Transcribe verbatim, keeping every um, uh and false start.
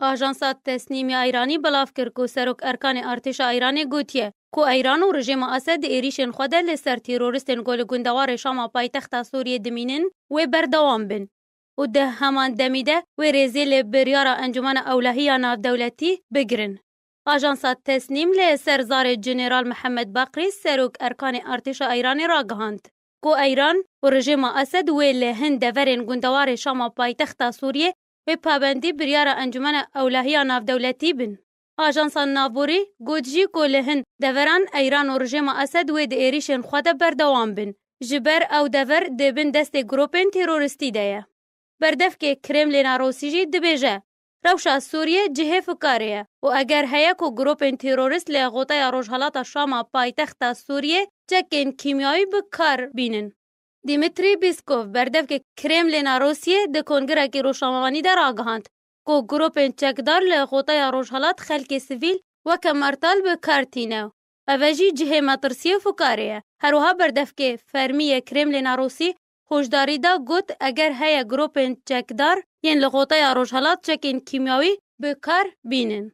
Ajansa Tesnîm ya Îranî belav kir ku Serok Erkanê Artêşa Îranê gotiye ku Îran û rejêma Esed di êrîşên xwe de li ser teroristên ku li gundewarê Şama paytexta Sûriyê dimînin wê berdewam bin û di heman demî de wê rêzê li biryara Encûmena Ewlehî ya Navdewletî bigirin. Ajansa Tesnîm li ser zarê General Mihemed Baqrî, Serok Erkanê Artêşa Îranê ragihand ku Îran û rejêma Esed wê li hin deverên gundewarê Şama paytexta Sûriyê wê pabendî biryara Encûmena Ewlehî ya Navdewletî bin. Ajansa Navborî got jî ku li hin deveran Îran û rejêma Esed wê di êrîşên xwe de berdewam bin. Ji ber ew dever di bin destê grûpên teroristî de ye. Berdevkê Kremlêna Rûsî jî dibêje, rewşa Sûriyê cihê fikarê ye û eger heye ku grûpên terorist li xotaya Rojhelata Şama paytexta Sûriyê çekên kîmyawî bi kar bînin. Dmitry Peskov, berdevkê Kremlêna Rûsiyê, di kongirekî rojnamevanî de ragihand ku grûpên çekdar li xotaya Rojhelat xelkê sivîl weke mertal bi kar tîne. Eve jî cihê metirsiyê û fikarê ye. Her wiha berdevkê fermî yê Kremlêna Rûsî hoşdarî da, got, eger heye grûpên çekdar yên li xotaya Rojhelat çekên kîmyawî bi kar bînin.